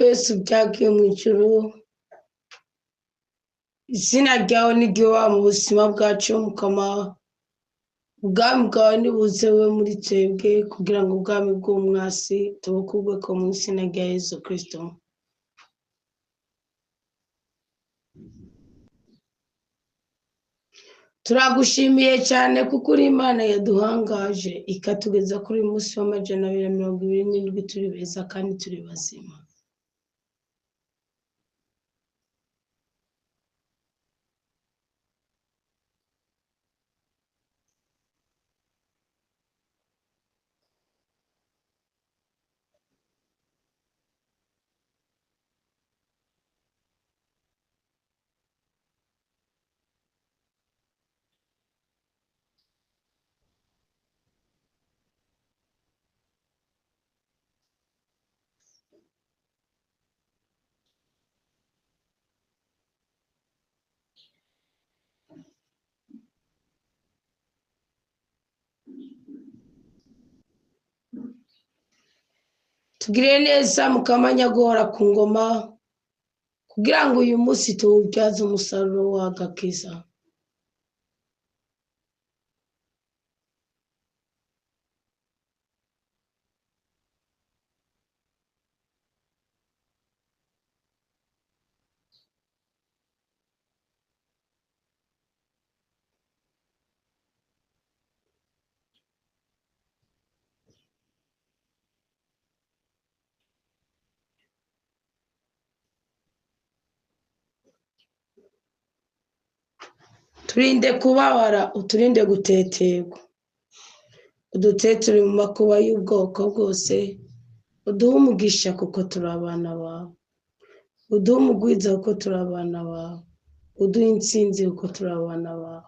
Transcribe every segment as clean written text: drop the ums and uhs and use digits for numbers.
Twese ubyagiye mu ijuru, izina ryawe niryubahwe mu buzima bwacu Mukama. Ubwami bwawe nibuze bube muri twebwe, kugira ngo ubwami bw'umwasi tubukugweko mu izina rya Yezu Kristo. Turagushimiye cyane kuko uri Imana yaduhangaje ikatugeza kuri uyu munsi wa 227 turi beza kandi turi bazima. Tugirire neza Mukama guhora ku ngoma, kugira ngo uyu munsi tuwubyaze umusaruro w'agakiza. Turinde kubabara, uturinde guteterwa, udutetere mu makuba y'ubwoko bwose, uduhe umugisha kuko turi abana bawe, uduhe umugwiza kuko turi abana bawe, uduhe intsinzi kuko turi abana bawe.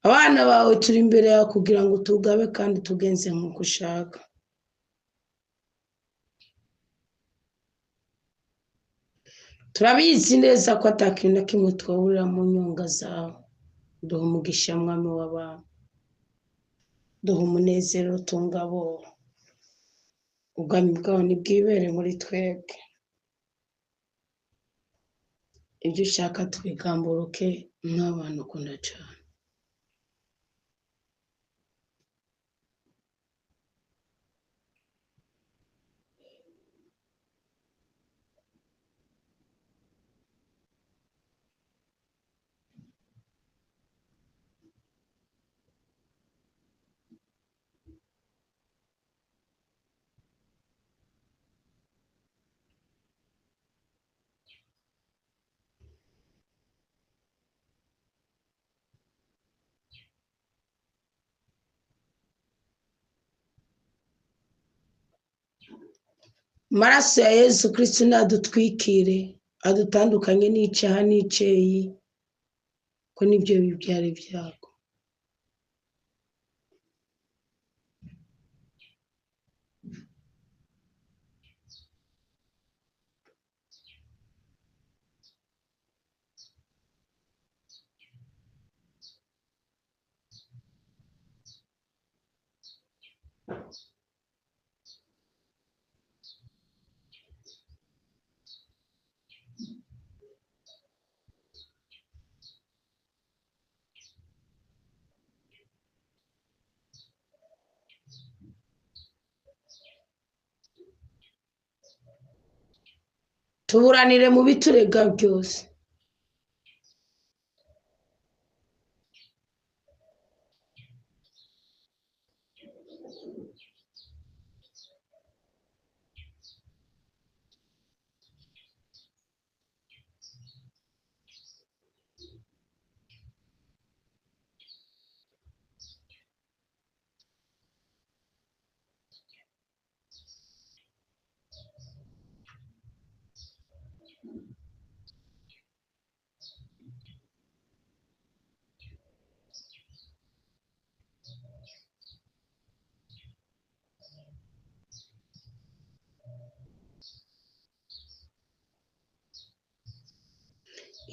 Abana bawe turi imbere yawe kugira ngo tugabe kandi tugenze nk'uko ushaka. Turabizi neza ko atakintu na kimwe twaburira mu nyonga zawe. Duha umugisha mwami w'abantu, duha umunezero utunga aboro. Ubwami bwawe nibwibere muri twebwe, ibyo ushaka tubigamburuke nk'abantu ukunda cyane. Amaraso ya Yezu Kristo nadutwikire, adutandukanye n'icyaha n'iceyi, ko nibyo bibyara ibyago. Tuburanire mu biturega byose.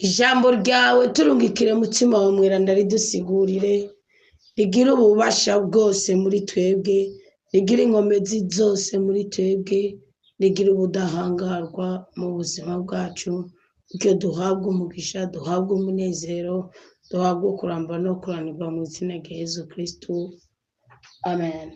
Ijambo ryawe turungikire mutima wawe mweranda ridusigurire, rigire ububasha bwose muri twebwe, rigire inkomezi zose muri twebwe, rigire ubudahangarwa mu buzima bwacu, bityo duhabwe umugisha, duhabwe umunezero, duhabwe kuramba no kuranirwa mu izina rya Yezu Kristu. Amen.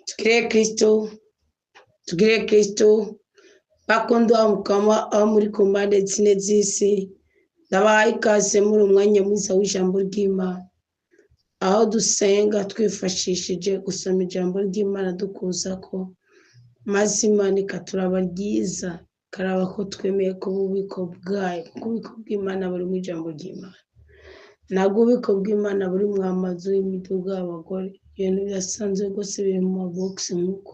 Tugire Kristo, tugire Kristo, bakundwa mukama aho muri ku mpande zine z'isi, ndabahaye ikaze muri umwanya mwiza w'ijambo ry'Imana, aho dusenga twifashishije gusoma ijambo ry'Imana dukuza ko maze Imana ikaturaba ryiza, ikaraba ko twemeye ko ububiko bwayo, kuko ububiko bw'Imana buri mu ijambo ry'Imana. Ntabwo ububiko bw'Imana buri mu amazu y'imiduga y'abagore, ibintu birasanzwe rwose biri mu mabogisi nk'uko.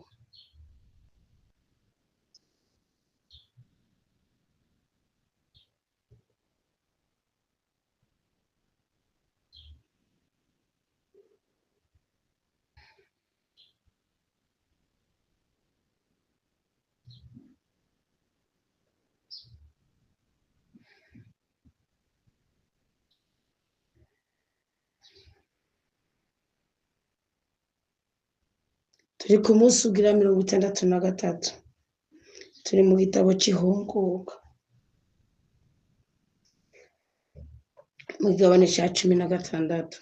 Turi ku munsi ugira 63, turi mu gitabo cy'ihunguka, mu kigabane cya 16.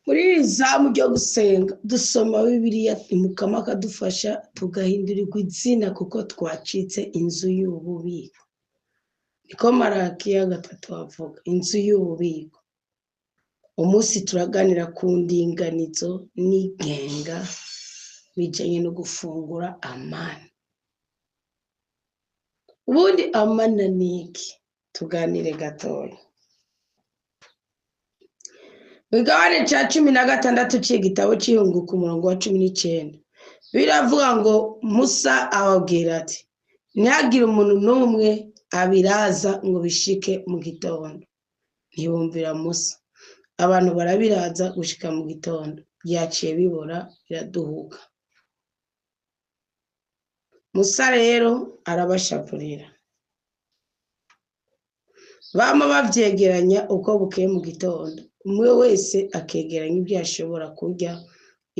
Muri iri zamu ryo gusenga dusoma Bibiliya, Mukama akadufasha tugahindurirwa izina kuko twacitse inzu y'ububiko. Niko Malakiya 3 avuga, inzu y'ububiko. Umunsi turaganira ku ndinganizo n'igenga bijanye no gufungura amana. Ubundi amana ni iki? Tuganire gatoya. Migabane cya 16 cy'igitabo cy'ihunguka, umurongo wa 19, biravuga ngo Musa ababwira ati ntihagire umuntu n'umwe abiraza ngo bishike mu gitondo. Ntibumvira Musa, abantu barabiraza gushika mu gitondo, byaciye bibora biraduhuka. Musa rero arabashapurira, bama bavyegeranya uko bukeye mu gitondo, umwe wese akegeranya ibyo ashobora kurya,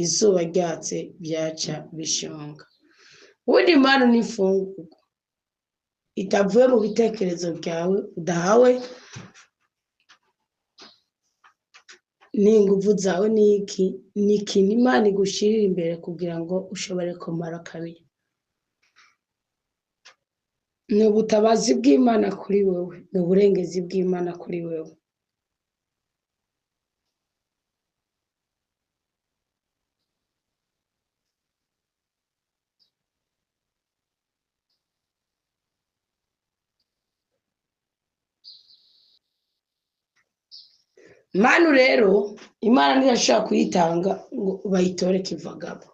izuba ryatse byaca bishonga. Ubundi impano ni imfungurwa itavuye mu bitekerezo byawe, udahawe n'inguvu zawe, n'iki ni ikintu Imana igushirira imbere kugira ngo ushobore kumara kabiri. Ni ubutabazi bw'Imana kuri wewe, ni uburengezi bw'Imana kuri wewe. Manu rero Imana ntiyashobora kuyitanga ngo bayitore kivagabo.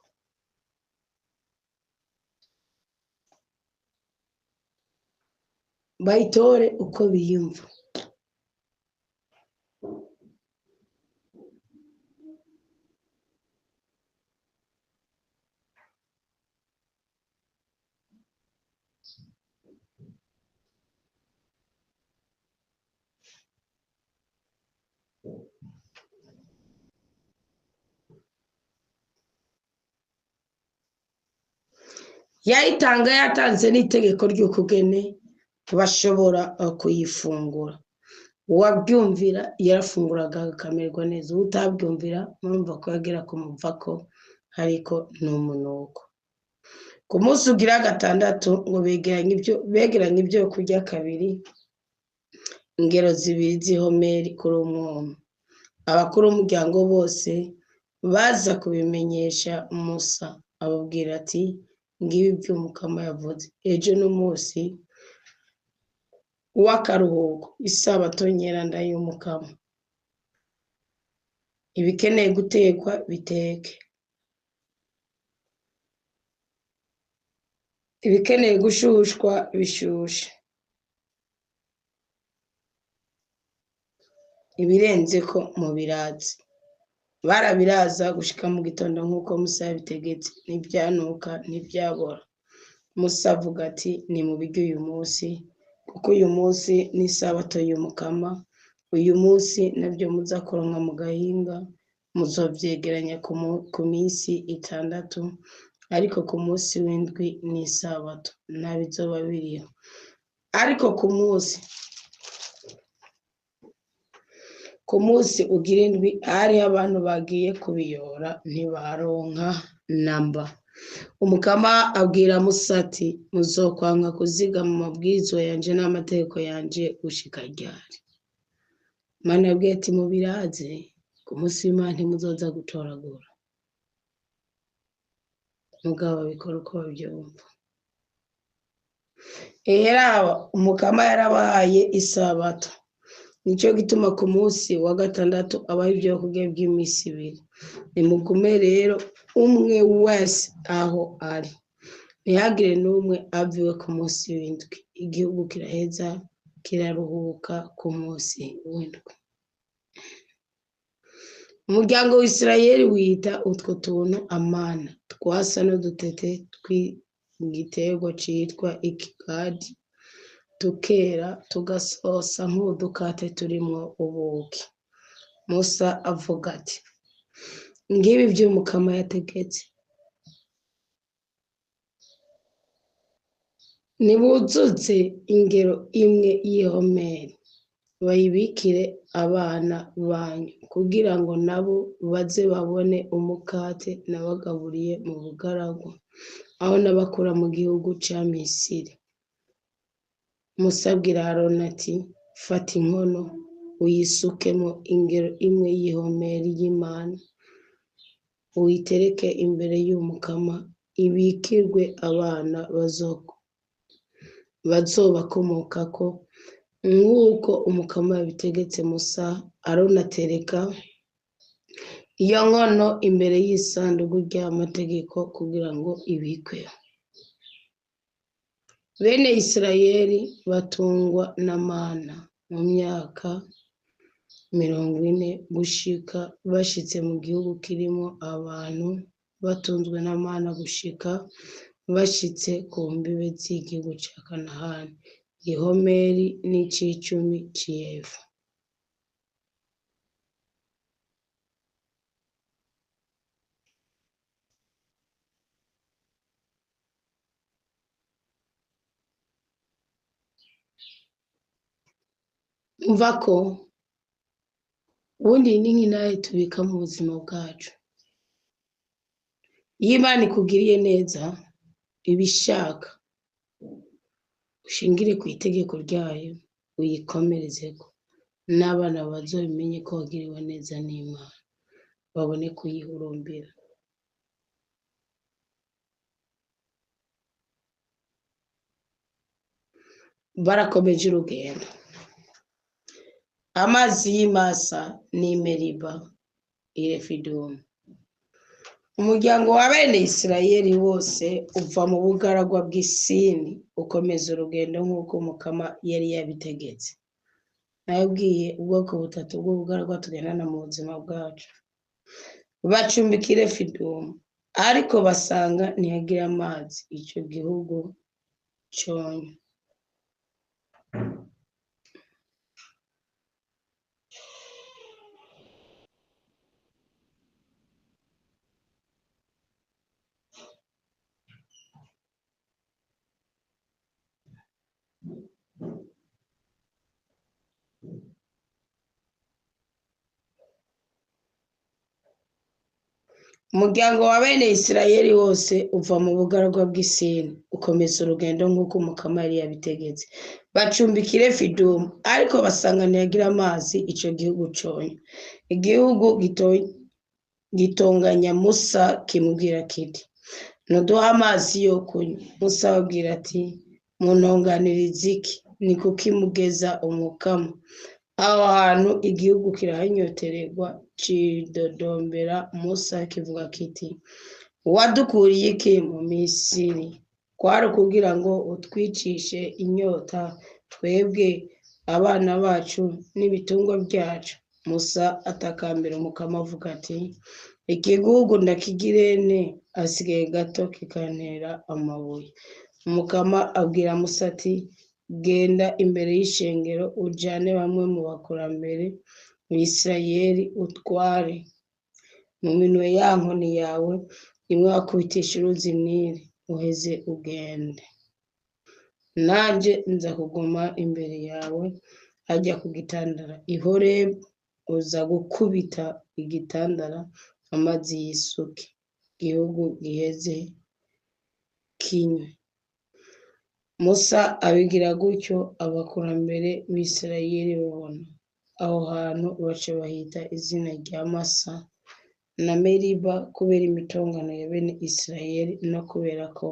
Bayitore uko biyumva. Yayitanga yatanze n'itegeko ry'ukugene bashobora kuyifungura. Uwabyumvira yarafunguraga akamererwa neza, utabyumvira murumva ko yagera kumuvako ariko ni umunuko. Ku munsi ugira gatandatu ngo begeranye ibyo kurya kabiri, ingero zibiri z'ihomeri kuri umwe. Abakuru b'umuryango bose baza kubimenyesha Musa, ababwira ati ngibi ibyo Umukama yavuze, ejo n'umunsi w'akaruhuko, isabato nyeranda y'Umukama. Ibikeneye gutekwa biteke, ibikeneye gushushwa bishushe, ibirenze ko mubiraze. Barabiraza gushika mu gitondo nk'uko Musa yabitegetse, ntibyanuka ntibyabora. Musa avuga ati nimubirye uyu munsi, kuko uyu munsi ni isabato y'Umukama, uyu munsi nabyo muza kuronka mu gahinga, muzovyegeranya ku minsi itandatu, ariko ku munsi w'indwi ni isabato, nta bizoba biriho. Ariko ku munsi ugira indwi hariho abantu bagiye kubiyora ntibaronka namba. Umukama abwira Musa ati muzokwanka kuzigama amabwirizwa yanje n'amategeko yanje gushika ryari? Imana yabwiye ati mubiraze, ku munsi w'Imana ntimuzoza gutoragura. Mugabo babikora uko babyumva. Eheraba Umukama yarabahaye isabato, nicyo gituma ku munsi wa gatandatu abaha ibyo kurya by'iminsi ibiri. Nimugume rero umwe wese aho ari, ntihagire n'umwe ava iwe ku munsi w'indwi. Igihugu kiraheza kiraruhuka ku munsi w'indwi. Umuryango wa Isirayeli wita utwo tuntu amana, twasa n'udutete tw'igiterwa citwa ikigadi, tukera tugasosa nk'udukate turimwo ubuki. Musa avuga ati ngibi ibyo Umukama yategetse, nibuzuze ingero imwe y'ihomeri, bayibikire abana banyu, kugira ngo nabo baze babone umukate nabagaburiye mu bugaragwa, aho nabakura mu gihugu ca Misiri. Musa abwira Aroni ati fata inkono uyisukemo ingero imwe y'ihomeri y'Imana, uyitereke imbere y'Umukama, ibikirwe abana bazobakomokako, nk'uko Umukama yabitegetse Musa. Aroni atereka iyo nkono imbere y'isanduku ry'amategeko kugira ngo ibikwe. Bene Isirayeli batungwa na mana mu myaka 40 gushika bashitse mu gihugu kirimo abantu, batunzwe na mana gushika bashitse ku mbibe z'igihugu ca Kanahani. Ihomeri n'icicumi c'Efa. Umva ko ubundi ni nk'intare tubika mu buzima bwacu. Iyo Imana ikugiriye neza ibishaka, ushingire ku itegeko ryayo, uyikomerezeko, n'abana bazobimenye ko wagiriwe neza n'Imana, babone kuyihurumbira. Barakomeje urugendo. Amazi y'Imasa n'i Meriba i Refidimu. Umuryango wa bene Isirayeli wose uva mu bugaragwa bw'Isini ukomeza urugendo nk'uko Umukama yari yabitegetse. Nababwiye ubwoko butatu bw'ubugaragwa tugendana mu buzima bwacu. Bacumbika i Refidimu, ariko basanga ntihagira amazi, icyo gihugu cyonye. Umuryango wa bene Isirayeli wose uva mu bugaragwa bw'Isini, ukomeza urugendo nk'uko Umukama yari yabitegetse. Bacumbikira Refidimu, ariko basanga ntiyagira amazi ico gihugu conye. Igihugu gitonganya Musa kimubwira kiti: ntuduhe amazi yo kunywa. Musa ababwira ati: muntunganiriza iki? Ni kuki mugeza Umukama? Aho hantu igihugu kirahanyotererwa, cidodombera Musa kivuga kiti: wadukuriye iki mu Misiri? Kwari ukugira ngo utwicishe inyota, twebwe, abana bacu n'ibitungwa byacu. Musa atakambira Umukama avuga ati: iki gihugu ndakigirene, hasigaye gato kikantera amabuye. Umukama abwira Musa ati: genda imbere y'ishengero, ujane bamwe mu bakurambere b'Isirayeli, utware mu minwe ya nkoni yawe imwe wakubitisha uruzi Nili, uheze ugende. Nanje nza kuguma imbere yawe hajya ku gitandara i Horebu, uza gukubita igitandara amazi yisuke, igihugu giheze kinywe. Musa abigira gutyo, abakurambere b'Isirayeli babona. Aho hantu baca bahita izina rya Masa na Meriba kubera imitongano ya bene Isirayeli no kubera ko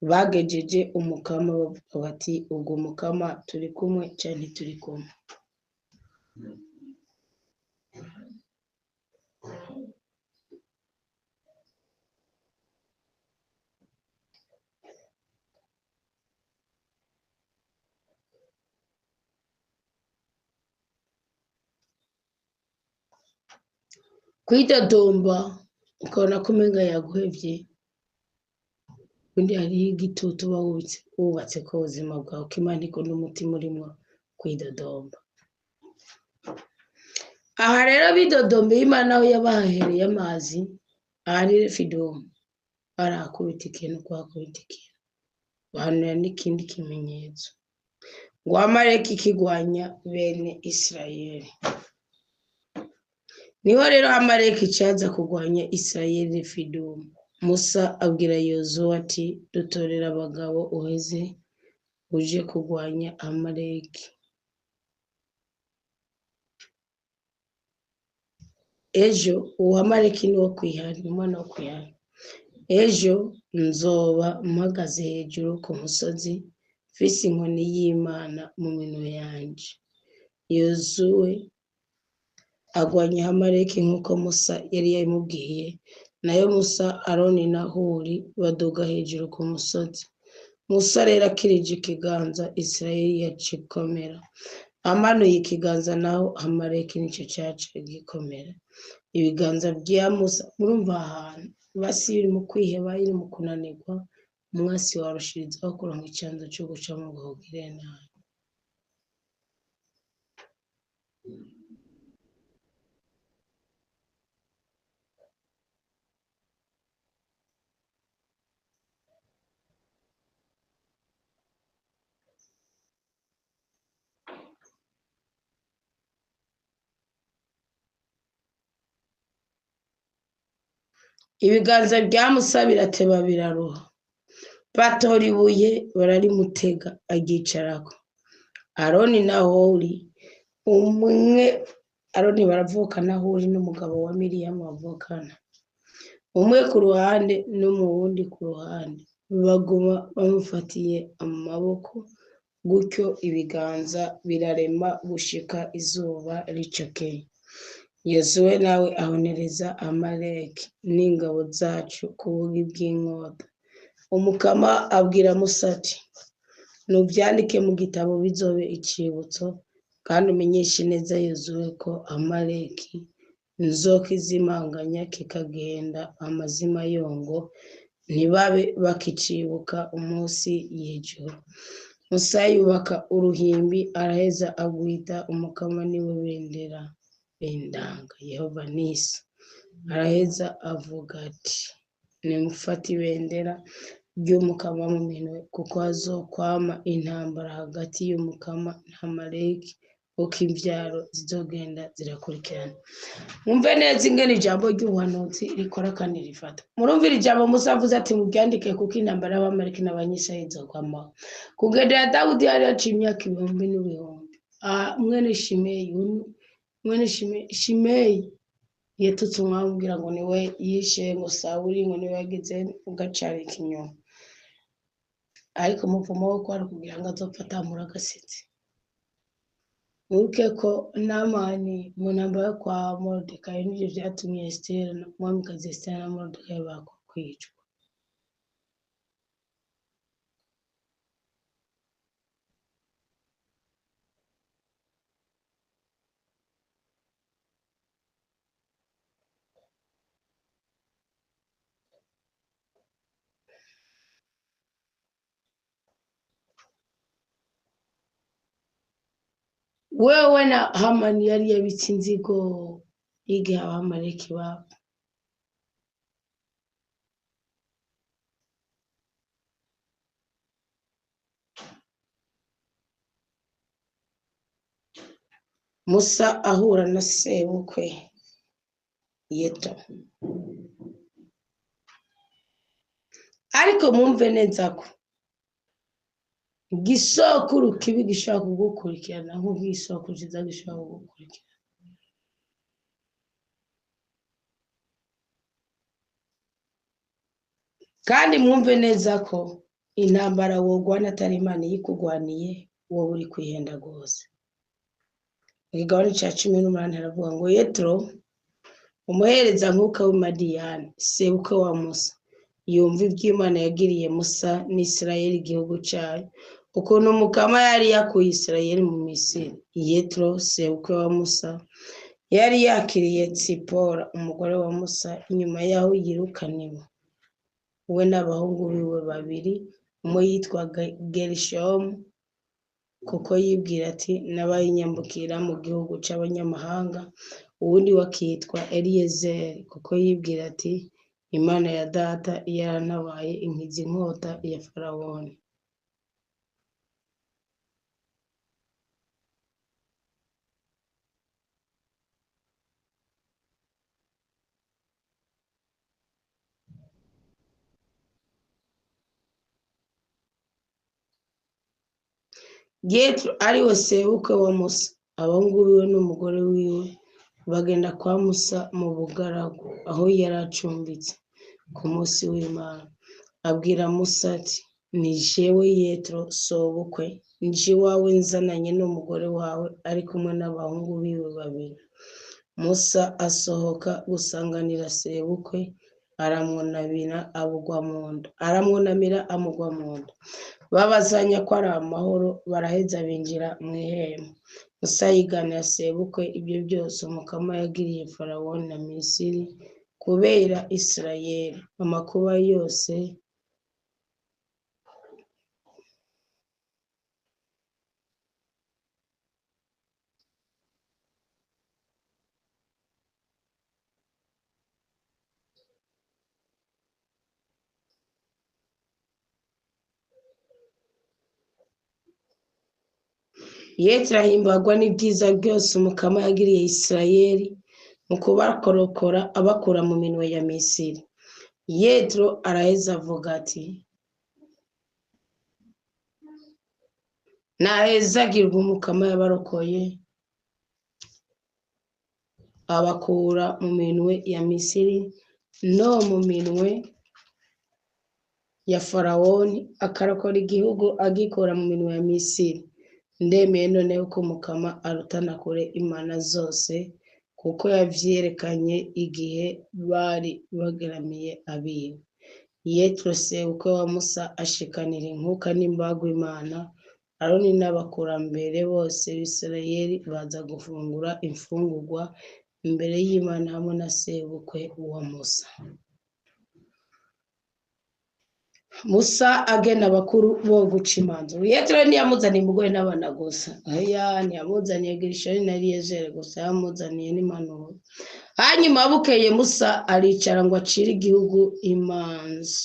bagejeje Umukama bavuga bati: ubwo Umukama turi kumwe canke ntituri kumwe. Kwidodomba ukabona ko umenga yaguhevye, ubundi hariho igitutu uba wubatse ku buzima bwawe, ko Imana ikunda umutima urimwo kwidodomba. Aha rero bidodombeye Imana aho yabahereye amazi, aha ni Refidimu, barakubita ikintu kuhakubita ikintu, bahanura n'ikindi kimenyetso ngo Amaleki ikigwanya bene Isirayeli. Niho rero Amaleki caza kugwanya Isirayeli Refidimu. Musa abwira Yozuwe ati: dutorera abagabo uheze uje kugwanya Amaleki. Ejo uwo Amaleki ni uwo kwihana, umwana wo kwihana. Ejo nzoba mpagaze hejuru ku musozi, mfise inkoni y'Imana mu minwe yanje. Yozuwe agwanya Amaleki nk'uko Musa yari yabimubwiye. Nayo Musa, Aroni na Huri baduga hejuru ku musozi. Musa rero akirije ikiganza, Isirayeli yacikomera. Amanuye ikiganza naho Amaleki nico caca gikomera. Ibiganza vya Musa, murumva ahantu basi iri mu kwiheba, iri mu kunanirwa, umwasi warushirizaho kuronka icanzo co gucamo ngo akugirire nabi. Ibiganza vya Musa birateba biraruha. Batora ibuye bararimutega aryicarako. Aroni na Huri, umwe Aroni baravukana, Huri n'umugabo wa Miriyamu bavukana, umwe ku ruhande n'umuwundi ku ruhande, baguma bamufatiye amaboko gutyo, ibiganza birarema gushika izuba ricokeye. Yozuwe nawe ahonereza Amaleki n'ingabo zacu ku bugi bw'inkota. Umukama abwira Musa ati: nuvyandike mu gitabo bizobe icibutso, kandi umenyeshe neza Yozuwe ko Amaleki nzokizimanganya kikagenda amazima yongo, ntibabe bakicibuka umunsi y'ijoro. Musa yubaka uruhimbi, araheza agwita Umukama niwe bendera bendanga, Yehova nisi. Araheza avuga ati: nimufate ibendera ry'Umukama mu minwe, kuko hazokwama intambara hagati y'Umukama na Amaleki Uko imbyaro zizogenda zirakurikirana. Mwumve neza ingene ijambo ry'ubuhanuzi rikora kandi rifata. Murumvira ijambo Musa avuze ati muryandike kuko intambara y'Abamaleki n'Abanyisirayeli izokwamaho. Ku ngendo ya Dawudi yari yaciye imyaka ibihumbi n'ibihumbi. Mwene Shimeyi, mwene Shimeyi yatutse umwami kugira ngo niwe yishe ngo Sawuli, ngo niwe yagize ugacarika inyuma. Ariko umuvumo wo kwari kugira ngo azopfe atamura agasetse. Mwibuke ko Namani mu ntambara yo kwa Moridekayi nivyo vyatumye Esiteri, umwamikazi Esiteri na Moridekayi bakwa kwicwa. Wewe na Hamani yari yabitse inzigo y'igihe Abamaleki bapfa. Musa ahura na sebukwe Yetro. Ariko mwumve neza ko igisokuru kibi gishobora kugukurikirana nk'uko igisokuru cyiza gishobora kugukurikirana. Kandi mwumve neza ko intambara wogwana atari Imana iyikugwaniye, wowe uri kwihenda rwose. Mu kigabane cya 18 haravuga ngo Yetro umuherezankuka w'i Madiyani, sebukwe wa Musa, yumva iby'Imana yagiriye Musa n'Isirayeli igihugu cyayo, ukuntu Umukama yari yakuye Isirayeli mu Misiri. Yetro sebukwe wa Musa yari yakiriye Tsipora umugore wa Musa inyuma y'aho yirukaniwe, we n'abahungu biwe babiri, umwe yitwaga Gerishomu kuko yibwira ati nabaye inyambukira mu gihugu c'abanyamahanga, uwundi wakitwa Eliyezeri kuko yibwira ati Imana ya data yarantabaye inkiza inkota ya Farawoni. Yetro ariwe sebukwe wa Musa, abahungu biwe n'umugore wiwe bagenda kwa Musa mu bugaragu aho yari acumbitse ku munsi w'Imana. Abwira Musa ati ni jewe Yetro sobukwe, nje iwawe nzananye n'umugore wawe ari kumwe n'abahungu biwe babiri. Musa asohoka gusanganira sebukwe, aramwunamira amugwa mu nda, aramwunamira amugwa mu nda. Babazanya ko ari amahoro, baraheza binjira mu ihema. Musa yiganira sebukwe ibyo byose Umukama yagiriye Farawoni na Misiri kubera Isirayeli, amakuba yose Yetro ahimbagwa n'ibyiza byose Umukama yagiriye Isirayeli mu kubakorokora abakura mu minwe ya Misiri. Yetro araheza avuga ati nahezagirwe Umukama yabarokoye abakura mu minwe ya Misiri no mu minwe ya Farawoni, akarokora igihugu agikura mu minwe ya Misiri. Ndemeye noneho ko Umukama arutana kure imana zose, kuko yavyerekanye igihe bari bageramiye abiwe. Yetro sebukwe wa Musa ashikanira inkuka n'imbago Imana. Aroni n'abakurambere bose b'Isirayeli baza gufungura imfungurwa imbere y'Imana hamwe na sebukwe wa Musa. Musa agena abakuru bo guca imanza. Yetro ntiyamuzaniye umugore n'abana gusa, oya, ntiyamuzaniye Gerishoni na Eliyezeri gusa, yamuzaniye n'impanuro. Hanyuma bukeye Musa aricara ngo acire igihugu imanza.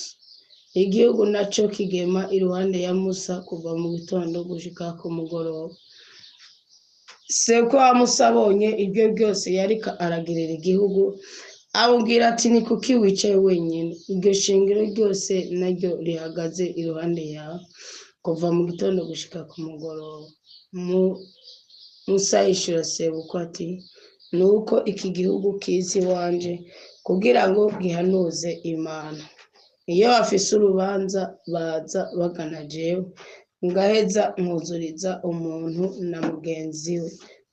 Igihugu naco kigema iruhande ya Musa kuva mu gitondo gushika ku mugoroba. Sebukwe wa Musa abonye ibyo byose yariko aragirira igihugu, amubwira ati: "Ni kuki wicaye wenyine, iryo shengero ryose naryo rihagaze iruhande yawe kuva mu gitondo gushika ku mugoroba?" Musa yishura sebukwe ati: "Ni uko iki gihugu kiza iwanje kugira ngo gihanuze Imana. Iyo bafise urubanza baza bagana jewe, ngaheza nkuzuriza umuntu na mugenzi we,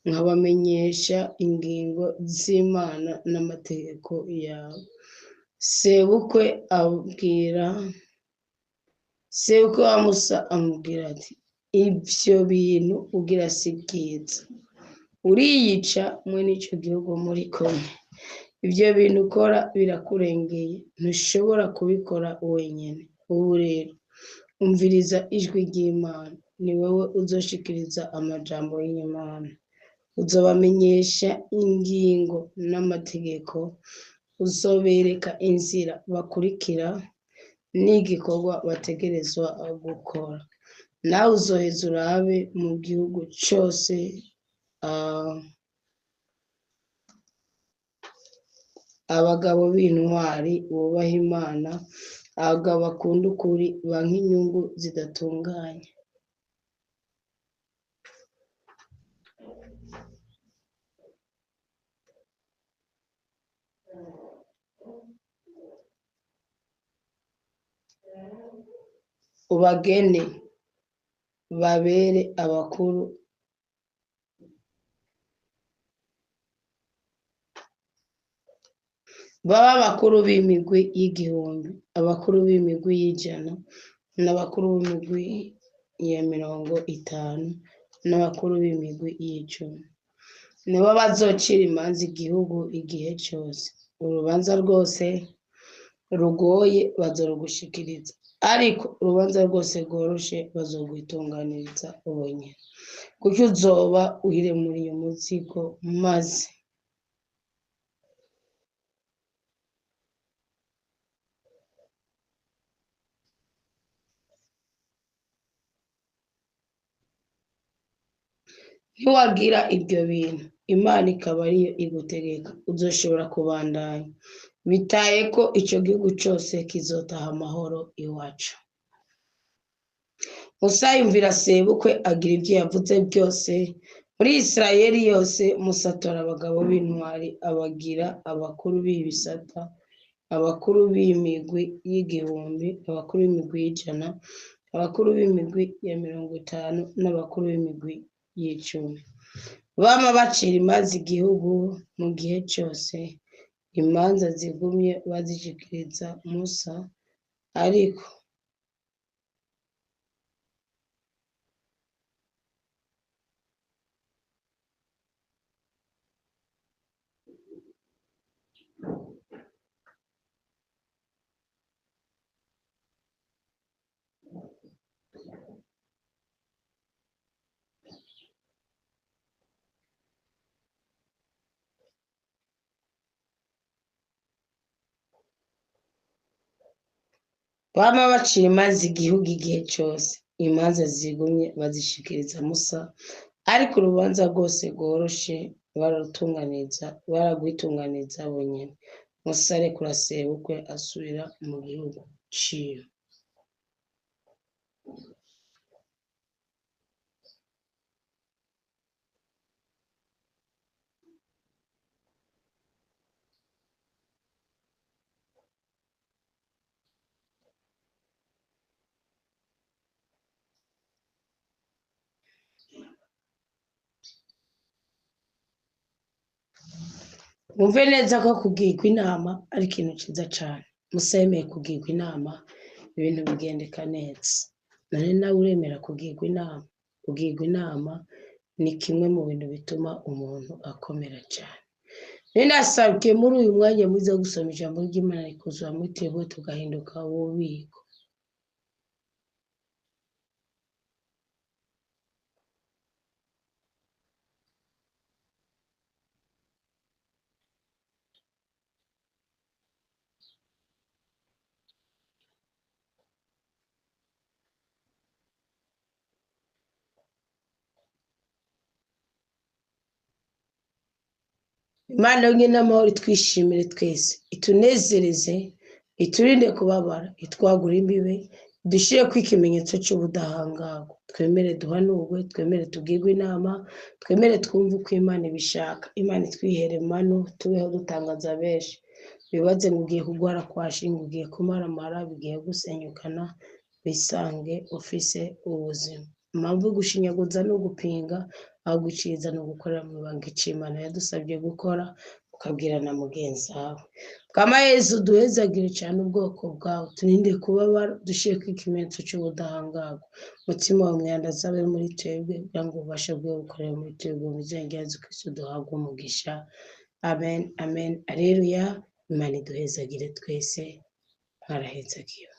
nkabamenyesha ingingo z'Imana n'amategeko yawe." Sebukwe wa Musa amubwira ati: "Ivyo bintu ugira si byiza, uriyica mwe n'ico gihugu muri kumwe. Ivyo bintu ukora birakurengeye, ntushobora kubikora wenyene. Ubu rero umviriza ijwi ry'Imana, ni wewe uzoshikiriza amajambo y'Imana, uzobamenyesha ingingo n'amategeko, uzobereka inzira bakurikira n'igikorwa bategerezwa gukora. Nawe uzoheza urabe mu gihugu cose abagabo b'intwari bubaha Imana, abagabo bakunda ukuri, banka inyungu zidatunganye. Ubagene babere abakuru babe abakuru b'imigwi y'igihumbi, abakuru b'imigwi y'ijana, n'abakuru b'imigwi ya 50, n'abakuru b'imigwi y'icumi. Nibo bazocira imanza igihugu igihe cose. Urubanza rwose rugoye bazorugushikiriza, ariko urubanza rwose rworoshe bazorwitunganiriza bonyene. Kuko uzoba wiremuriye umuzigo, maze niwagira ibyo bintu, Imana ikaba ariyo igutegeka, uzoshobora kubandanya. Bitaye ko ico gihugu cose kizotaha amahoro iwacu." Musa yumvira sebukwe, agira ibyo yavuze byose. Muri Isirayeli yose Musa atora abagabo b'intwari, abagira abakuru b'ibisata, abakuru b'imigwi y'igihumbi, abakuru b'imigwi y'ijana, abakuru b'imigwi ya 50, n'abakuru b'imigwi y'icumi. Bama bacira imanza igihugu mu gihe cose, imanza zigumye bazishikiriza Musa, ariko bama bacira imanza igihugu igihe cose, imanza zigumye bazishikiriza Musa, ariko urubanza rwose rworoshe bararwitunganiriza bonyene. Musa arekura sebukwe asubira mu gihugu ciwe. Wumve neza ko kugirwa inama ari ikintu ciza cane. Musa yemeye kugirwa inama, ibintu bigendeka neza. None nawe uremera kugirwa inama? Kugirwa inama ni kimwe mu bintu bituma umuntu akomera cane. Ninasabwe muri uyu mwanya mwiza wo gusoma ijambo ry'Imana rikuzura muri twebwe tugahinduka ububiko. Imana yonyine amahoro itwishimire twese, itunezereze, iturinde kubabara, itwagure imbibe, dushyire ku ikimenyetso cy'ubudahangarwa. Twemere duhanurwe, twemere tugirwe inama, twemere twumve uko Imana ibishaka. Imana itwihere manu, tubeho dutangaza benshi. Bibaze ngo ugiye kurwara kwashi, ngo ugiye kumaramara, bigiye gusenyukana, wisange ufise ubuzima. Impamvu yo gushinyaguza no gupinga, aho guciriza no gukorera mu ibanga icyo Imana yadusabye gukora, ukabwira na mugenzi wawe. Bwama Yezu, duhezagire cyane ubwoko bwawe, turinde kubabara, dushyire ku ikimenyetso cy'ubudahangarwa. Mutima wawe mweranda azabe muri twebwe, kugira ngo ububasha bwe bukorere muri twebwe, mu izina rya Yezu Kristo duhabwe umugisha. Amen, amen, aleluya. Imana iduhezagire twese, mwarahezagiwe.